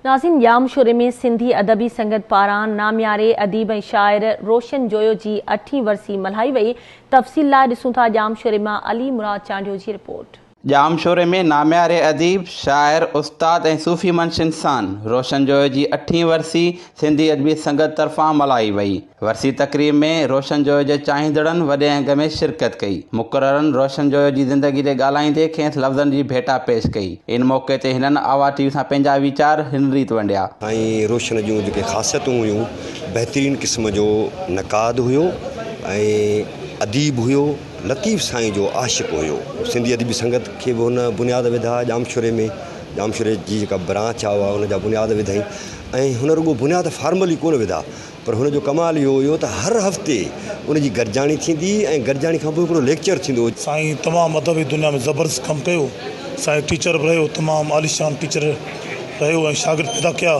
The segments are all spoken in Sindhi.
ناظرين ڄامشوري ۾ سنڌي ادبي سنگت پاران نامياري اديب ۽ شاعر روشن جويو جي اٺين ورسي ملهائي وئي، تفصيل لاء ڏسون ٿا ڄامشوري مان علي مراد چانڊيو جي رپورٽ. ڄامشوري ۾ نامياري اديب، شاعر، استاد ۽ صوفي منش انسان روشن جويو جي اٺين ورسي سنڌي ادبي سنگت طرفان ملهائي وئي. ورسي تقريب ۾ روشن جويو جي چاهيندڙن وڏي انگ ۾ شرڪت ڪئي. مقررن روشن جويو جي زندگي تي ڳالهائيندي کيس لفظن جي ڀيٽا پيش ڪئي. ان موقعي تي هنن آواز ٽي وي سان پنهنجا ويچار هن ريت ونڊيا. سائين روشن جون جيڪي خاصيتون هيون بهترين قسم جو نقاد هيو ۽ اديب هيو لطيف سائين جو عاشق هيو سنڌي ادبي سنگت کي به هن بنياد وڌا ڄامشوري ۾ ڄامشوري جي جيڪا برانچ آ اها ان جا بنياد وڌائين ۽ هن رڳو بنياد فارملي ڪونه وڌا پر هن جو ڪمال اهو هيو ته هر هفتي ان جي گڏجاڻي ٿيندي ۽ گڏجاڻي کان پوء هڪڙو ليڪچر ٿيندو هو. سائين تمام ادبي دنيا ۾ زبردست ڪم ڪيو. سائين ٽيچر به رهيو تمام عاليشان ٽيچر رهيو ۽ شاگرد پيدا ڪيا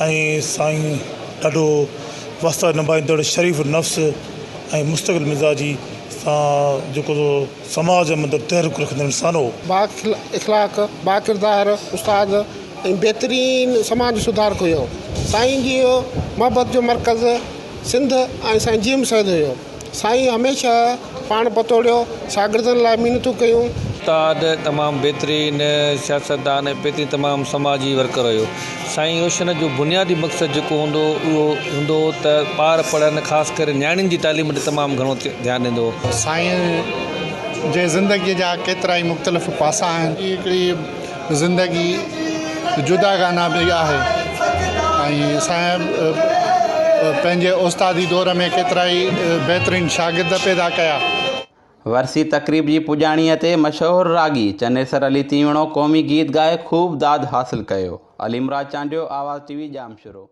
۽ سائين ڏاڍو واسطا نڀائيندڙ شريف النفس ۽ مستقل مزاجي سان جيڪو سو سماج ۾ اندر تحرڪ رکندڙ انسان هو. با اخلاق باڪردار استاد ۽ بهترين سماج سڌارڪ هيو. سائين جي محبت جو مرڪز سنڌ ۽ سائين جي ايم سيد هيو. سائين هميشه پاڻ پتوڙيو، شاگردن لاء محنتون ڪيون. استاد تمام بهترين سياستدان ۽ بهترين تمام سماجي ورڪر هيو. سائين روشن جو بنيادي مقصد جيڪو هوندو هو اهو هوندو هو ته ٻار پڙهن خاص ڪري نياڻين جي تعليم تي تمام گهڻو ڌيان ڏيندو هو. سائين جي زندگي جا ڪيترائي مختلف پاسا آهن. هي هڪڙي زندگي جداگانه به آهي ۽ سائين پنهنجي استادي دور ۾ ڪيترائي بهترين شاگرد پيدا ڪيا. ورسي تقريب جي پڄاڻيء تي مشهور راڳي چنيسر علي تيوڻو قومي گيت ڳائي خوب داد حاصل ڪيو. علي مراد چانڊيو، آواز ٽي وي، ڄامشورو.